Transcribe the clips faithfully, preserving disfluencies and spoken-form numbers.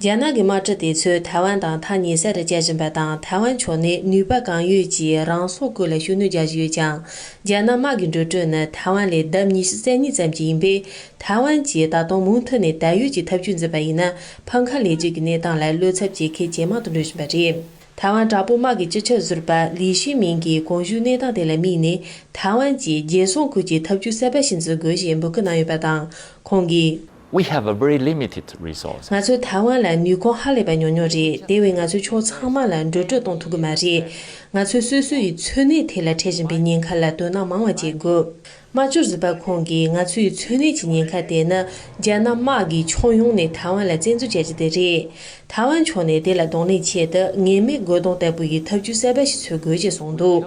རྒྱ་ནག་གི་དམག་གྲུ་དེ་ཚོས་ཐའེ་ཝན་དང་མཐའ་ཉེ་ས་རུ་བསྐྱལ་བཞིན་པ་དང་། ཐའེ་ཝན་ཕྱོགས་ནས་ནུས་པ་གང་ཡོད་ཀྱིས་རང་སྲུང་སྐོར་ལ་ཤུགས་སྣོན་རྒྱག་བཞིན་ཡོད་ཀྱང་། རྒྱ་ནག་དམག་གི་འགྲོ་གྲོན་ནི་ཐའེ་ཝན་ལས་ལྡབ་ཉི་ཤུ་རྩ་གཉིས་ཙམ་གྱི་ཡིན་པས། ཐའེ་ཝན་གྱིས་ད་དུང་མུ་མཐུད་ནས་ད་ཡོད་ཀྱི་ཐབས་ཇུས་འཛིན་པ་ཡིན་ན། ཕམ་ཁ་ལེན་རྒྱུ་གི་གནས་སྟངས་ལ་བློ་འཚབ་བྱེད་མཁན་ཇེ་མང་དུ་འགྲོ་བཞིན་པ་རེད། ཐའེ་ཝན་དྲག་པོའི་དམག་གི་སྤྱི་ཁྱབ་ཟུར་པ་ལི་ཤི་མིང་གིས་གོང་ཞུས་གནས་སྟངས་དེ་ལ་དམིགས་ནས། ཐའེ་ཝན་གྱིས་རྒྱལ་སྲུང་ཁུལ་གྱི་ཐབས་ཇུས་གསར་པ་ཞིག་འཛིན་དགོས་ཞེས་འབོད་སྐུལ་གནང་ཡོད་པ་དང་། ཁོང་གིས། We have a very limited resource. ང་ཚོས་ཐའེ་ཝན་ལ་ནུས་ཁུངས་ཧ་ལས་པ་ཉུང་ཉུང་རེད། དེ་བས་ང་ཚོས་ཕྱོགས་ཚང་མ་ལ་འགྲོ་གྲོན་གཏོང་ཐུབ་ཀྱི་མ་རེད། ང་ཚོས་སོ་སོ་ཡི་འཚོ་གནས་ཐད་ལ་འཕྲད་བཞིན་པའི་ཉེན་ཁ་ལ་དོ་སྣང་མང་བ་བྱེད་དགོས། དམག་སྤྱི་ཟུར་པ་ཁོང་གིས། ང་ཚོའི་འཚོ་གནས་ཀྱི་ཉེན་ཁ་དེ་ནི་རྒྱ་ནག་དམག་གིས་ཕྱོགས་ཡོངས་ནས་ཐའེ་ཝན་ལ་བཙན་འཛུལ་བྱས་རྒྱུ་དེ་རེད། ཐའེ་ཝན་ཕྱོགས་ནས་དེ་ལ་གདོང་ལེན་ཆེད་དུ་ངེས་མེད་རྒོལ་རྡུང་ལྟ་བུ་ཡི་ཐབས་ཇུས་གསར་པ་ཞིག་འཚོལ་དགོས་ཞེས་གསུངས་འདུག།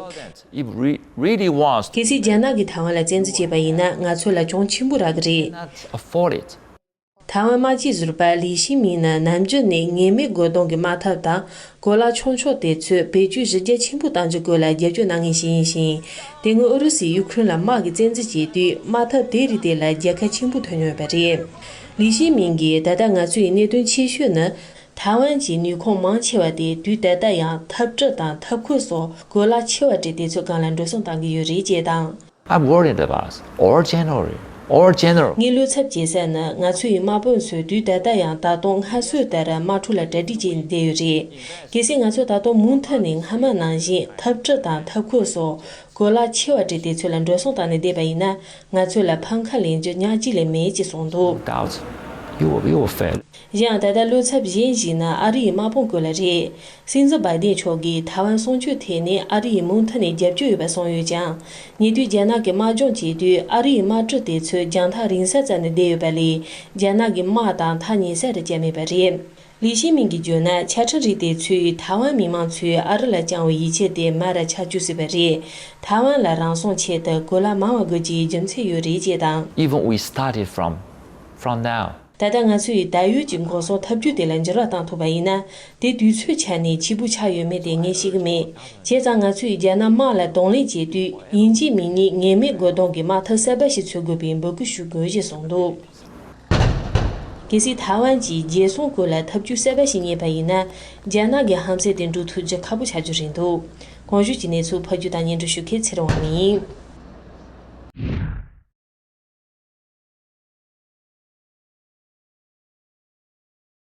If re- really wants to གལ་སྲིད་རྒྱ་ནག་གིས་ཐའེ་ཝན་ལ་བཙན་འཛུལ་བྱས་པ་ཡིན་ན། ང་ཚོ་ལ་གྱོང་ཆེན་པོ་རག་གི་རེད། Afford it. ཐའེ་ཝན་དམག་སྤྱི་ཟུར་པ་ལི་ཤི་མིང་ནི་ནམ་རྒྱུན་ནས་ངེས་མེད་རྒོལ་རྡུང་གི་དམག་འཐབ་དང་གོ་ལག་ཆུང་ཆུང་དེ་ཚོའི་བེད་སྤྱོད་གཞི་རྒྱ་ཆེན་པོ་གཏང་རྒྱུ་སྐོར་ལ་རྒྱབ་སྐྱོར་གནང་མཁན་ཞིག་ཡིན་ཞིང་། དེ་སྔོན་ཨུ་རུ་སུས་ཡུ་ཁུ་རེན་ལ་དམག་གི་བཙན་འཛུལ་བྱས་དུས། དམག་འཐབ་དེའི་རིགས་དེ་ལ་རྒྱལ་ཁ་ཆེན་པོ་ཐོབ་མྱོང་ཡོད་པ་རེད། ལི་ཤི་མིང་གིས། ད་ལྟ་ང་ཚོའི་གནད་དོན་ཆེ་ཤོས་ནི། ཐའེ་ཝན་གྱི་ནུས་ཁུངས་མང་ཆེ་བ་དེ་དུས་ད་ལྟ་ཡང་འཐབ་གྲུ་དང་འཐབ་ཁུལ་སོགས་གོ་ལག་ཆེ་བ་སྤྲད་དེ་ཚོའི་སྒང་ལ་འགྲོ་སོང་བཏང་གི་ཡོད་རེད་ཅེས་དང་། I'm worried about our general, our general. ངས་བློ་འཚབ་བྱེད་ས་ནི། ང་ཚོ་ཡི་དམག་དཔོན་ཚོས་དུས་ད་ལྟ་ཡང་ད་དུང་སྔར་སྲོལ་ལྟར་དམག་འཁྲུག་ལ་གྲ་སྒྲིག་བྱས་ནས་བསྡད་ཡོད་རེད། གལ་སྲིད་ང་ཚོས་ད་དུང་མུ་མཐུད་ནས་སྔ་མ་ནང་བཞིན་འཐབ་གྲུ་དང་འཐབ་ཁུལ་སོགས་གོ་ལག་ཆེ་བ་སྤྲད་དེ་ཚོ་ལ་འགྲོ་སོང་བཏང་ནས་བསྡད་པ་ཡིན་ན། ང་ཚོ་ལ་ཕམ་ཁ་ལེན་རྒྱུ་ཉག་གཅིག་ལས་མེད་ཅེས་གསུངས་འདུག། Doubt. You will, you will fail. གཞན་ཡང་། ད་ལྟ་བློ་འཚབ་གཞན་ཞིག་ནི་ཨ་རི་ཡི་དམག་དཔུང་སྐོར་ལ་རེད། སྲིད་འཛིན་བྷའི་ཏིན་མཆོག་གིས་ཐའེ་ཝན་སྲུང་སྐྱོབ་ཐད་ནས་ཨ་རི་ཡིས་མུ་མཐུད་ནས་རྒྱབ་སྐྱོར་ཡོད་པ་གསུངས་ཡོད་ཀྱང་། ཉེ་དུས་རྒྱ་ནག་གི་དམག་སྦྱོང་བྱེད་དུས་ཨ་རི་ཡི་དམག་གྲུ་དེ་ཚོས་རྒྱང་ཐག་རིང་ས་བཙལ་ནས་བསྡད་ཡོད་པ་ལས། རྒྱ་ནག་གི་དམག་དང་ཐག་ཉེ་ས་རུ་བསྐྱལ་མེད་པ་རེད། ལི་ཤི་མིང་གིས་བརྗོད་ན། ཆ་འཕྲིན་རིགས་དེ་ཚོས་ཐའེ་ཝན་མི་མང་ཚོས་ཨ་རི་ལ་བཅངས་པའི་ཡིད་ཆེས་དེ་མར་ཆག་བཅུག་སྲིད་པ་རེད། ཐའེ་ཝན་ལ་རང་སྲུང་ཆེད་དུ་གོ་ལག་མང་བ་དགོས་ཀྱི་རྒྱུ་མཚན་ཡོད་རེད་ཅེས་དང་། Even we started from, from now. ད་ལྟ་ང་ཚོས་ད་ཡོད་ཀྱི་འགོག་སྲུང་ཐབས་ཇུས་དེ་ལ་འགྱུར་བ་བཏང་ཐུབ་པ་ཡིན་ན། དེ་དུས་ཚོད་ཆ་ནས་ཕྱིས་པོ་ཆགས་ཡོད་མེད་དེ་ངས་ཤེས་ཀྱི་མེད། བྱས་ཙང་ང་ཚོས་རྒྱ་ནག་དམག་ལ་གདོང་ལེན་བྱེད་དུས། ཡིན་གཅིག་མིན་གཉིས་ངེས་མེད་རྒོལ་རྡུང་གི་དམག་འཐབ་གསར་པ་ཞིག་འཚོལ་དགོས་པའི་འབོད་སྐུལ་ཞུ་དགོས་ཞེས་གསུངས་འདུག། གལ་སྲིད་ཐའེ་ཝན་གྱིས་རྒྱལ་སྲུང་སྐོར་ལ་ཐབས་ཇུས་གསར་པ་ཞིག་རྙེད་པ་ཡིན་ན། རྒྱ་ནག་གི་ཧམ་སེམས་དེ་འགྲུབ་ཐུབ་རྒྱུ་ཁག་པོ་ཆགས་རྒྱུ་རེད་འདུག། གོང་ཞུས་ཀྱི་གནས་ཚུལ་ཕབ་སྒྱུར་དང་སྙན་སྒྲོན་ཞུ་མཁན་ཚེ་རིང་དབང་མོ་ཡིན།